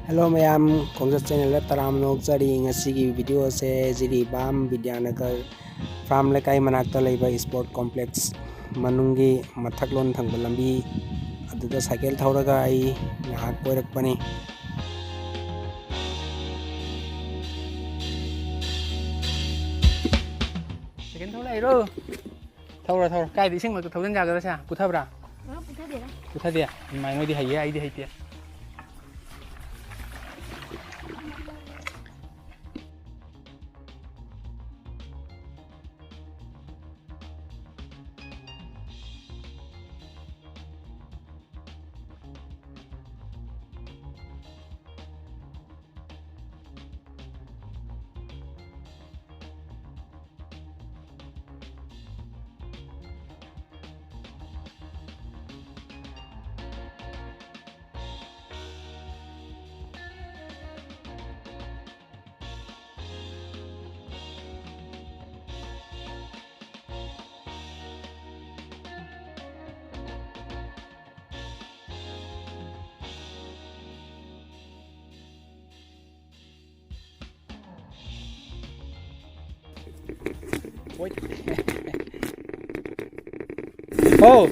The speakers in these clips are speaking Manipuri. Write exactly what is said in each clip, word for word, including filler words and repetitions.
Hello ꯃꯌꯥꯝ, ꯈꯣꯡꯆꯠ ꯆꯦꯅꯦꯜꯗ ꯇꯔꯥꯝꯅ ꯑꯣꯛꯆꯔꯤ꯫ ꯉꯁꯤꯒꯤ ꯚꯤꯗꯤꯑꯣ ꯑꯁꯦ ꯖꯤꯔꯤꯕꯥꯝ ꯕꯤꯗ꯭ꯌꯥꯅꯒꯔ ꯐꯥꯔꯝ ꯂꯩꯀꯥꯏ ꯃꯅꯥꯛꯇ ꯂꯩꯕ ꯏꯁꯄꯣꯔꯠ ꯀꯣꯝꯄ꯭ꯂꯦꯛꯁ ꯃꯅꯨꯡꯒꯤ ꯃꯊꯛꯂꯣꯝ ꯊꯪꯕ ꯂꯝꯕꯤ ꯑꯗꯨꯗ ꯁꯥꯏꯀꯜ ꯊꯧꯔꯒ ꯑꯩ ꯉꯥꯏꯍꯥꯛ ꯀꯣꯏꯔꯛꯄꯅꯤ꯫ ꯁꯥꯏꯀꯜ ꯊꯧ ꯂꯥꯛꯏꯔꯣ? ꯊꯧꯔꯣ, ꯊꯧꯔꯣ꯫ ꯀꯥꯏꯗ ꯏꯁꯤꯡ ꯃꯔꯛꯇ ꯊꯧꯖꯤꯟ ꯌꯥꯒꯗ꯭ꯔꯥ ꯁꯦ? ꯄꯨꯊꯕ꯭ꯔꯥ? ꯑ, ꯄꯨꯊꯗꯦꯗ꯫ ꯄꯨꯊꯗꯦ? ꯏꯃꯥꯏ, ꯅꯣꯏꯗꯤ ꯍꯩꯌꯦ, ꯑꯩꯗꯤ ꯍꯩꯇꯦ꯫ ꯍꯣꯏ꯫ ꯍꯣ꯫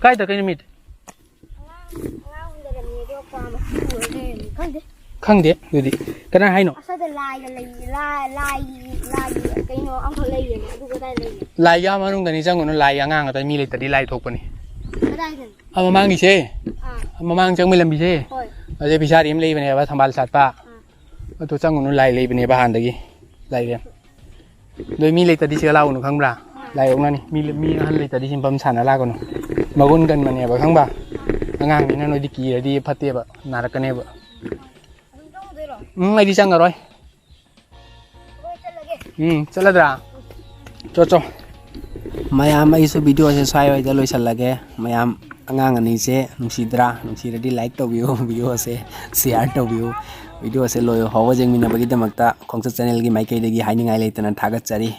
ꯀꯥꯏꯗ ꯀꯩ ꯅꯨꯃꯤꯠ? ꯑꯉꯥꯡ, ꯑꯉꯥꯡ ꯎꯅꯔꯝꯃꯤ, ꯑꯗꯣ ꯀ꯭ꯋꯥ ꯃꯆꯨ ꯑꯣꯏ ꯂꯩꯔꯝꯃꯤ꯫ ꯈꯪꯗꯦ꯫ ꯈꯪꯗꯦ ꯑꯗꯨꯗꯤ꯫ ꯀꯅꯥ ꯍꯥꯏꯅꯣ? ꯑꯁ꯭ꯋꯥꯏꯗ ꯂꯥꯏꯒ ꯂꯩ, ꯂꯥꯏ, ꯂꯥꯏ, ꯂꯥꯏ ꯀꯩꯅꯣ ꯑꯃꯈꯛ ꯂꯩꯌꯦꯅ, ꯑꯗꯨ ꯀꯗꯥꯏ ꯂꯩꯒꯦ? ꯂꯥꯏꯒꯤ ꯑꯥ ꯃꯅꯨꯡꯗꯅꯤ, ꯆꯪꯉꯨꯅꯨ, ꯂꯥꯏ ꯑꯉꯥꯡ ꯉꯥꯛꯇ, ꯃꯤ ꯂꯩꯇꯗꯤ ꯂꯥꯏ ꯊꯣꯛꯄꯅꯤ꯫ ꯀꯗꯥꯏꯗꯅꯣ? ꯑꯥ, ꯃꯃꯥꯡꯒꯤꯁꯦ꯫ ꯑꯥ꯫ ꯃꯃꯥꯡ ꯆꯪꯕꯩ ꯂꯝꯕꯤꯁꯦ꯫ ꯍꯣꯏ꯫ ꯑꯗꯩ ꯐꯤꯁꯥꯔꯤ ꯑꯃ ꯂꯩꯕꯅꯦꯕ, ꯊꯝꯕꯥꯜ ꯁꯥꯠꯄ꯫ ꯑꯥ꯫ ꯑꯗꯨ ꯆꯪꯉꯨꯅꯨ, ꯂꯥꯏ ꯂꯩꯕꯅꯦꯕ ꯍꯥꯟꯅꯗꯒꯤ꯫ ꯂꯥꯏꯔꯦꯝ꯫ ꯑꯗꯣ ꯃꯤ ꯂꯩꯇꯗꯤ ꯁꯤꯗ ꯂꯥꯛꯎꯅꯨ, ꯈꯪꯕ꯭ꯔꯥ? ꯂꯥꯏ ꯑꯣꯛꯅꯅꯤ꯫ ꯃꯤ, ꯃꯤ ꯑꯍꯟ ꯂꯩꯇꯗꯤ ꯁꯤꯟꯐꯝ ꯁꯥꯟꯅ ꯂꯥꯛꯀꯅꯨ꯫ ꯃꯒꯨꯟ ꯀꯟꯕꯅꯦꯕ, ꯈꯪꯕ꯭ꯔꯥ? ꯑꯉꯥꯡꯅꯤꯅ ꯅꯣꯏꯗꯤ ꯀꯤꯔꯗꯤ ꯐꯠꯇꯦꯕ, ꯅꯥꯔꯛꯀꯅꯦꯕ꯫ ꯑꯗꯨꯝ ꯆꯪꯉꯨꯗꯣꯏꯔꯣ? ꯎꯝ, ꯑꯩꯗꯤ ꯆꯪꯉꯔꯣꯏ꯫ ꯍꯣꯏ, ꯆꯠꯂꯒꯦ꯫ ꯎꯝ, ꯆꯠꯂꯗ꯭ꯔꯥ? ꯆꯣ, ꯆꯣ꯫ ꯃꯌꯥꯝ, ꯑꯩꯁꯨ ꯚꯤꯗꯤꯑꯣꯁꯦ ꯁ꯭ꯋꯥꯏꯋꯥꯏꯗ ꯂꯣꯏꯁꯤꯜꯂꯒꯦ꯫ ꯃꯌꯥꯝ, ꯑꯉꯥꯡ ꯑꯅꯤꯁꯦ ꯅꯨꯡꯁꯤꯗ꯭ꯔꯥ? ꯅꯨꯡꯁꯤꯔꯗꯤ ꯂꯥꯏꯛ ꯇꯧꯕꯤꯌꯨ, ꯚꯤꯗꯤꯑꯣꯁꯦ ꯁꯤꯌꯥꯔ ꯇꯧꯕꯤꯌꯨ꯫ ꯚꯤꯗꯤꯑꯣꯁꯦ ꯂꯣꯏ ꯐꯥꯎꯕ ꯌꯦꯡꯃꯤꯟꯅꯕꯒꯤꯗꯃꯛꯇ ꯈꯣꯡꯆꯠ ꯆꯦꯅꯦꯜꯒꯤ ꯃꯥꯏꯀꯩꯗꯒꯤ ꯍꯥꯏꯅꯤꯡꯉꯥꯏ ꯂꯩꯇꯅ ꯊꯥꯒꯠꯆꯔꯤ꯫